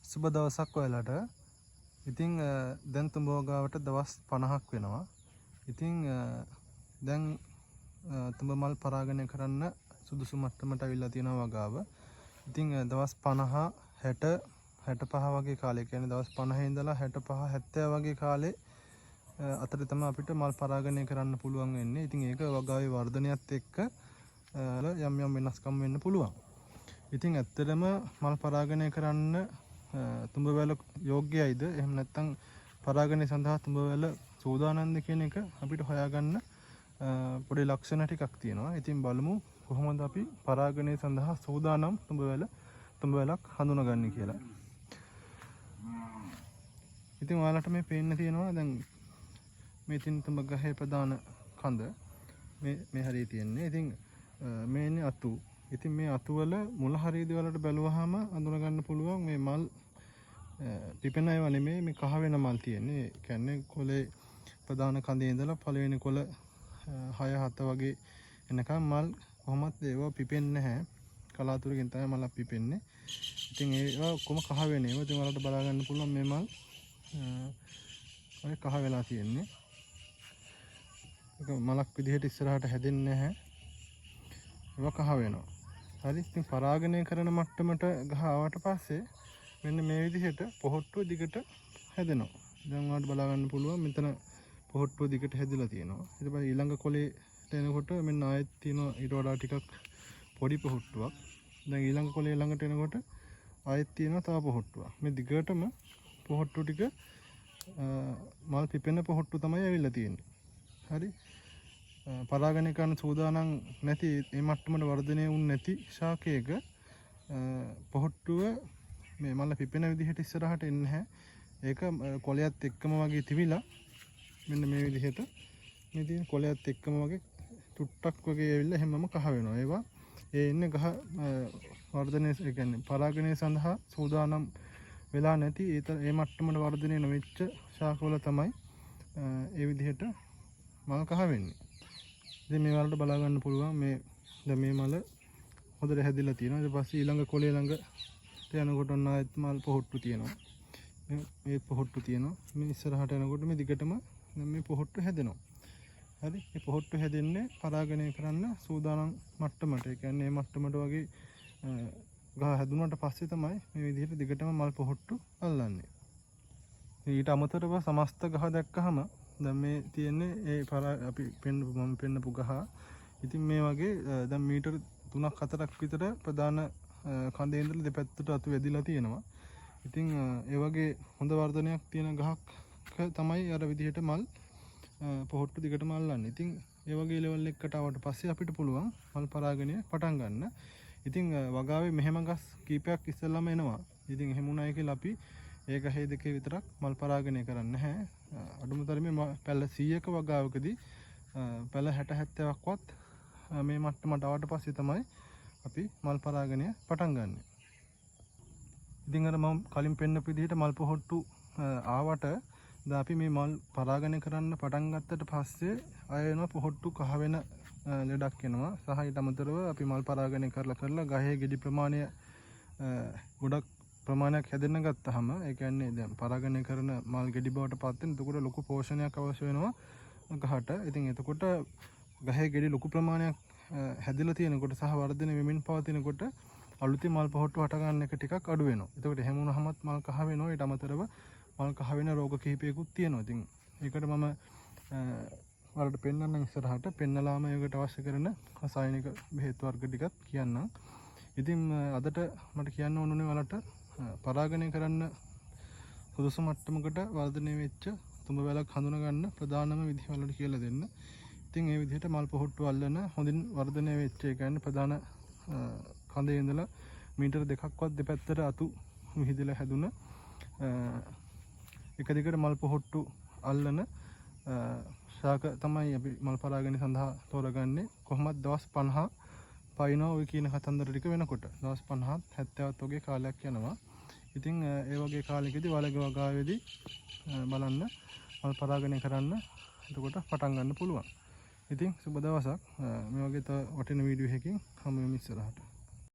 සුබ දවසක් ඔයාලට. ඉතින් දැන් තුඹ වගාවට දවස් 50ක් වෙනවා. ඉතින් දැන් තුඹ මල් පරාගණය කරන්න සුදුසු මට්ටමට අවිල්ලා තියෙනවා වගාව. ඉතින් දවස් 50 60 65 වගේ කාලය, කියන්නේ දවස් 50 ඉඳලා 65 70 වගේ කාලේ අතර තමයි අපිට මල් පරාගණය කරන්න පුළුවන් වෙන්නේ. ඉතින් ඒක වගාවේ වර්ධනයත් එක්ක යම් යම් වෙනස්කම් වෙන්න පුළුවන්. ඉතින් ඇත්තටම මල් පරාගණය කරන්න තුඹ වැල යෝග්‍යයිද, එහෙම නැත්නම් පරාගණය සඳහා තුඹ වැල සූදානම්ද කියන එක අපිට හොයාගන්න පොඩි ලක්ෂණ ටිකක් තියෙනවා. ඉතින් බලමු කොහොමද අපි පරාගණය සඳහා සූදානම් තුඹ වැලක් හඳුනාගන්නේ කියලා. ඉතින් ඔයාලට මේ පේන්න තියෙනවා දැන් මේ තියෙන තුඹ ගහේ ප්‍රධාන කඳ මේ මේ හරිය තියෙන්නේ. ඉතින් මේ ඉන්නේ අතු. ඉතින් මේ අතු වල මුල හරියදී වලට බැලුවහම අඳුන ගන්න පුළුවන් මේ මල් පිපෙන ඒවා නෙමෙයි, මේ කහ වෙන මල් තියෙන්නේ. ඒ කියන්නේ කොලේ ප්‍රධාන කඳේ ඉඳලා පළවෙනි කොළ 6 7 වගේ එනකම් මල් කොහොමත් ඒවා පිපෙන්නේ නැහැ. කලාතුරකින් තමයි මලක් පිපෙන්නේ. ඉතින් ඒවා ඔක්කොම කහ වෙන ඒවා. ඉතින් ඔයාලට බලා ගන්න පුළුවන් මේ මල් ඔය කහ වෙලා තියෙන්නේ. ඒක මලක් විදිහට ඉස්සරහට හැදෙන්නේ නැහැ. ඒවා කහ වෙනවා. හරි. ඉතින් පරාගණය කරන මට්ටමට ගහ ආවට පස්සේ මෙන්න මේ විදිහට පොහොට්ටුව දිගට හැදෙනවා. දැන් ඔයාලට බලා ගන්න පුළුවන් මෙතන පොහොට්ටුව දිගට හැදිලා තියෙනවා. ඊට පස්සේ ඊළඟ කොලේට එනකොට මෙන්න ආයෙත් තියෙනවා ඊට වඩා ටිකක් පොඩි පොහොට්ටුවක්. දැන් ඊළඟ කොලේ ළඟට එනකොට ආයෙත් තියෙනවා තව පොහොට්ටුවක්. මේ දිගටම පොහොට්ටු ටික මල් පිපෙන පොහොට්ටු තමයි ඇවිල්ලා තියෙන්නේ. හරි. පරාගණය කරන්න සූදානම් නැති, ඒ මට්ටමට වර්ධනය වුනේ නැති ශාකයක පොහොට්ටුව මේ මල්ල පිපෙන විදිහට ඉස්සරහට එන්නේ නැහැ. ඒක කොළයත් එක්කම වගේ තිබිලා මෙන්න මේ විදිහට මේ තියෙන කොළයත් එක්කම වගේ චුට්ටක් වගේ ඇවිල්ලා එහෙමම කහ වෙනවා. ඒවා ඒ එන්නේ ගහ වර්ධනය, ඒ කියන්නේ පරාගණය සඳහා සූදානම් වෙලා නැති, ඒ මට්ටමට වර්ධනය නොවෙච්ච ශාකවල තමයි ඒ විදිහට මල් කහ වෙන්නේ. ඉතින් මේ වලට බලා ගන්න පුළුවන් මේ දැන් මේ මල හොඳට හැදිලා තියෙනවා. ඊට පස්සේ ඊළඟ කොළේ ළඟට යනකොට ඔන්න ආයෙත් මල් පොහොට්ටු තියෙනවා. මේ මේ පොහොට්ටු තියෙනවා. මේ ඉස්සරහට යනකොට මේ දිගටම දැන් මේ පොහොට්ටු හැදෙනවා. හරි. මේ පොහොට්ටු හැදෙන්නේ පරාගණය කරන්න සූදානම් මට්ටමට. ඒ කියන්නේ මේ මට්ටමට වගේ ගහ හැදුනට පස්සේ තමයි මේ විදිහට දිගටම මල් පොහොට්ටු අල්ලන්නේ. ඊට අමතරව සමස්ත ගහ දැක්කහම දැන් මේ තියෙන්නේ ඒ පරා අපි පෙන්නපු මම පෙන්නපු ගහ. ඉතින් මේ වගේ දැන් මීටර් 3ක් 4ක් විතර ප්‍රධාන කඳේ ඉඳලා දෙපැත්තට අතු වැදිලා තියෙනවා. ඉතින් ඒ වගේ හොඳ වර්ධනයක් තියෙන ගහක් තමයි අර විදිහට මල් පොහොට්ටු දිගටම අල්ලන්නේ. ඉතින් ඒ වගේ ලෙවල් එකකට ආවට පස්සේ අපිට පුළුවන් මල් පරාගණය පටන් ගන්න. ඉතින් වගාවේ මෙහෙම ගස් කීපයක් ඉස්සෙල්ලාම එනවා. ඉතින් එහෙම වුණායි කියලා අපි ඒ ගහේ දෙකේ විතරක් මල් පරාගණය කරන්නේ නැහැ. අඩුම තරමේ පැල 100ක වගාවකදී පැල 60 70ක්වත් මේ මට්ටමට ආවට පස්සේ තමයි අපි මල් පරාගණය පටන් ගන්නෙ. ඉතින් අර මම කලින් පෙන්නපු විදිහට මල් පොහොට්ටු ආවට දැන් අපි මේ මල් පරාගණය කරන්න පටන් ගත්තට පස්සේ ආය එනවා පොහොට්ටු කහ වෙන ලෙඩක් එනවා. සහ ඊට අමතරව අපි මල් පරාගණය කරලා කරලා ගහේ ගෙඩි ප්‍රමාණය ගොඩක් ප්‍රමාණයක් හැදෙන්න ගත්තාම, ඒ කියන්නේ දැන් පරාගණය කරන මල් ගෙඩි බවට පත් වෙන, එතකොට ලොකු පෝෂණයක් අවශ්‍ය වෙනවා ගහට. ඉතින් එතකොට ගහේ ගෙඩි ලොකු ප්‍රමාණයක් හැදිලා තියෙනකොට සහ වර්ධනය වෙමින් පවතිනකොට අලුතින් මල් පොහොට්ටු හට ගන්න එක ටිකක් අඩු වෙනවා. එතකොට එහෙම වුණාමත් මල් කහ වෙනවා. ඊට අමතරව මල් කහ වෙන රෝග කිහිපයකුත් තියෙනවා. ඉතින් ඒකට මම ඔයාලට පෙන්වන්නම් ඉස්සරහට. පෙන්නලාම ඒකට අවශ්‍ය කරන රසායනික බෙහෙත් වර්ග ටිකත් කියන්නම්. ඉතින් අදට මට කියන්න ඕන උනේ ඔයාලට පරාගණය කරන්න සුදුසු මට්ටමකට වර්ධනය වෙච්ච තුඹ වැලක් හඳුනා ගන්න ප්‍රධානම විදිහ ඔයාලට කියලා දෙන්න. ඉතින් ඒ විදිහට මල් පොහොට්ටු අල්ලන හොඳින් වර්ධනය වෙච්ච, ඒ කියන්නේ ප්‍රධාන කඳේ ඉඳලා මීටර දෙකක්වත් දෙපැත්තට අතු විහිදලා හැදුන එක දිගට මල් පොහොට්ටු අල්ලන ශාක තමයි අපි මල් පරාගණය සඳහා තෝරගන්නේ. කොහොමත් දවස් 50 පයින්නවා ඔය කියන කතන්දර ටික වෙනකොට. දවස් 50ත් 70ත් වගේ කාලයක් යනවා. ඉතින් ඒ වගේ කාලෙකදී ඔයාලගේ වගාවේදී බලන්න මල් පරාගණය කරන්න එතකොට පටන් ගන්න පුළුවන්. ඉතින් සුබ දවසක්. මේ වගේ තව වටින වීඩියෝ එකකින් හමු වෙමු ඉස්සරහට.